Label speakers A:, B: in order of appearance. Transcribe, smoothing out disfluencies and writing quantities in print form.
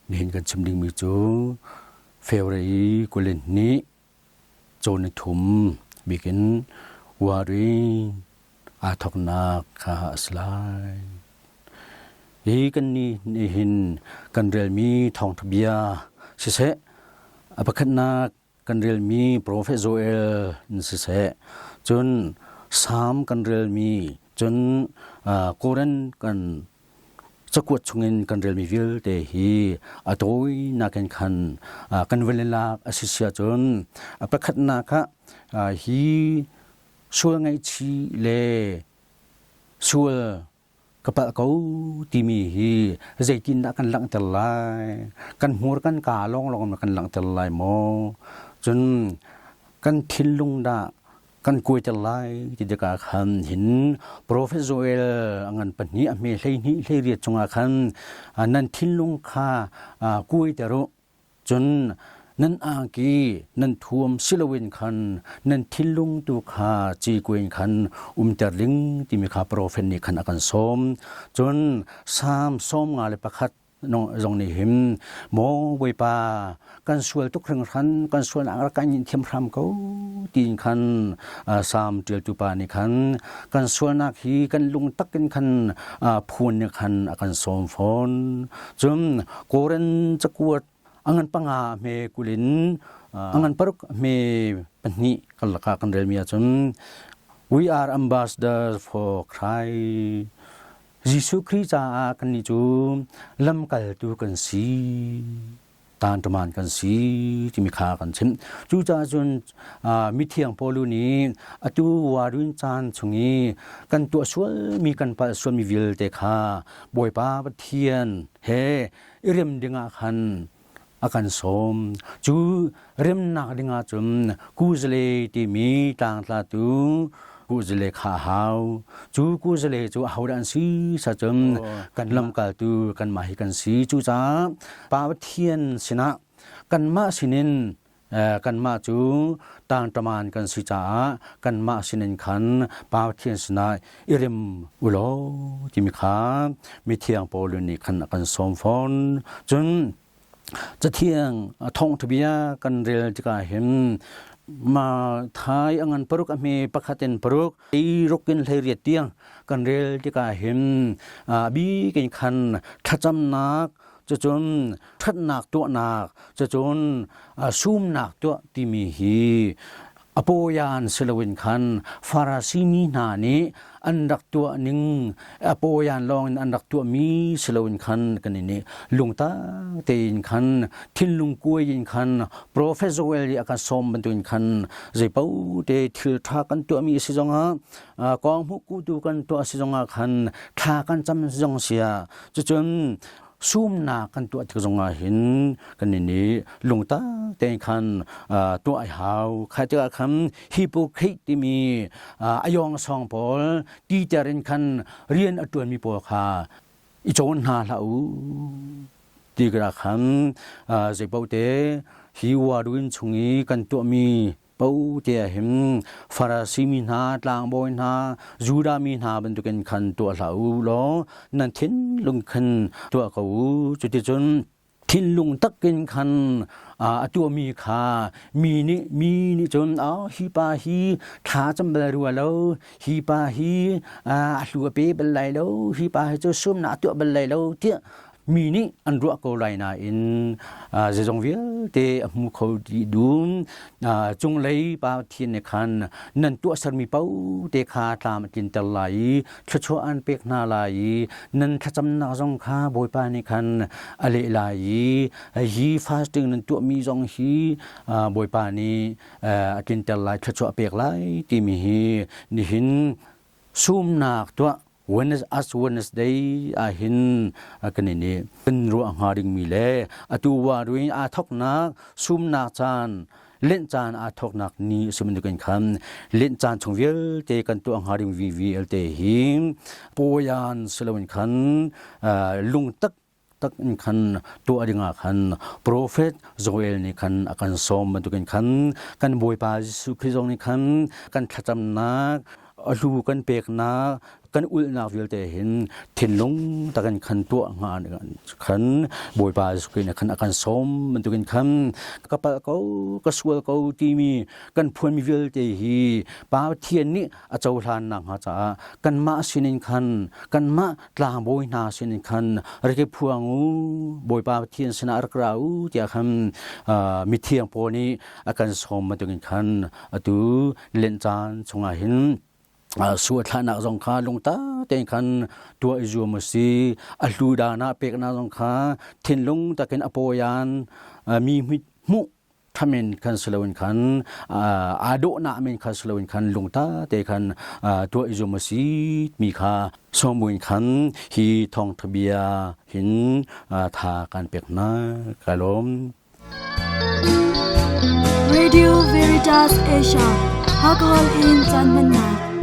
A: Nihin kan chim dingmi cu February 22 cawn thum bikin Wari aa thawknak kha a si lai. Hi kan ni nihin kan relmi thawngtha bia siseh, a pakhatnak kan relmi Profet Joel in siseh, cun Salm kan relmi, cun Koran kan cakuat chungin kan relmi vialte hi a tawinak in khan kan van i lak a si sia cun a pakhatnak ah hi sual ngaihchih le sual ka palh ko timi hi zeitindah kan langhter lai? Kan hmur kan kaa lawnglawng in kan langhter lai maw? Cun kan thinlung dah kan kuaiter lai ti tikah khan hin Profet Joel a ngan pahnih a hme 12 18 chungah khan nan thinlung kha kuaiter u. Cun nan angki nan thuam si loin khan nan thinlung tu kha cikuin khan umter ding timi kha profet nih khan a kan sawm. Cun Salm 51 zong nih hin maw Bawipa kan sual tuk hringhran kan sualnak rak kan in thiam hram ko tiin khan Salm ṭialtu pa nih khan kan sualnak hi kan lung tak in khan phun nih khan a kan sawm fawn. Cun Koren cakuat a ngan panga hme 20 in a ngan paruk hme pahnih kan lakah kan relmi ahcun we are ambassadors for Christ. Jesuh Khrih caah kannih cu lamkaltu kan si. Tanṭaman kan si timi kha kan chim. Cucaah cun mithiang Paul nih atu warun caan chung i kan tuah sualmi kan palh sualmi vialte kha Bawipa Pathian he i rem dingah khan a kan sawm. Cu remnak dingah cun kuzale timi tlangtlatu kuzale kha a hau. Cu kuzale cu ahodah an si sacun kan lamkaltu kanmah hi kan si. Cucaah Pa Pathian sinah kanmah sinin kanmah cu tangṭaman kan si caah kanmah sinin khan Pa Pathian sinah i rem u law timi kha mithiang Paul nih khan a kan sawm fawn. Cun Cathiang thawngṭha bia kan rel tikah hin ma thai a ngan paruk a hme pakhat in paruk ei ruk in 18 tiang kan rel tikah hin a bik in khan thlacamnak cucun ṭhatnak tuahnak cucun sumnak tuah timi hi a pawian si loin khan Farasi mi hna nih an rak tuah ning a pawian lawng in an rak tuahmi si loin khan kan i lungtak tein khan thinlung kuai in khan Profet Joel i a kan sawm bantukin khan zeipaoh te thil ṭha kan tuahmi si zongah kong hmuh kutu kan tuah si zongah khan thla kan cam zong sia cucun sumnak kan tuah tik zongah hin kan nih lungtak tein khan tuah ai hau. Khai tikah khan hypocrite timi ayong song pawl titer in khan rian a ṭuanmi pawl kha i cawn hna hlah u ti kra khan zeipaoh te hi waruin chung i kan tuahmi Po te ah hin Farasi mi hna, tlangbawi hna, Judah mi hna bantukin khan tuah hlah u law nan thinlung khan tuah ko u. Cuticun thinlung takin khan a tuahmi kha mi nih cun hi pa hi thla cam bal rua lo, hi pa hi a hlu a pe bal lai lo, hi pa hi cu sumnak a tuah bal lai lo tiah mi nih an ruah ko lai nain zeizong vialte a hmu kho dih dum. Cunglei Pa Pathian nih khan nan tuahsermi paoh te kha tlam a tlinter lai i thluachuah an pek hna lai i nan thlacamnak zong kha Bawipa nih khan a leh lai i hi fasting nan tuahmi zong hi Bawipa nih a tlinter lai, thluachuah a pek lai timi hi nihin sumnak tuah Wednesday, Wednesday ah hin kan i nih kan ruah hnga dingmi le atu wa ruin aa thoknak sumnak caan Lent caan aa thoknak ni a si bantukin khan Lent caan chung vialte kan tuah hnga ding vi vialte hi pawian si loin khan lungtak tak in khan tuah dingah khan Profet Joel nih khan a kan sawm bantukin khan kan Bawipa Jesuh Khrih zong nih khan kan thlacamnak. A hlu kan peknak kan ulhnak vialte hin thinlung takin khan tuah hnga khan Bawipa Jesuh Khrih nih khan a kan sawm bantukin khan ka palh ko ka sual ko timi kan phuanmi vialte hi Pathian nih a cohlan nakhnga caah kanmah sinin khan kanmah tlangbawi hna sinin khan rak i phuang u, Bawipa Pathian sinah rak ra u tiah khan mithiang pawl nih a kan sawm bantukin khan atu Lent caan chungah hin suathlahnak zong kha lungtak tein khan tuah i zuam a si. A hlu dan ah peknak zong kha thinlung takin a pawian mi hmuh thamin khan si loin khan aa dawhnak men khan si loin khan lungta te khan tuah i zuam a si mi kha sawmbuin khan hi thawngtha bia hin tha kan pek hna. Ka lawm.
B: Radio Veritas Asia Alcohol in caan hmannak.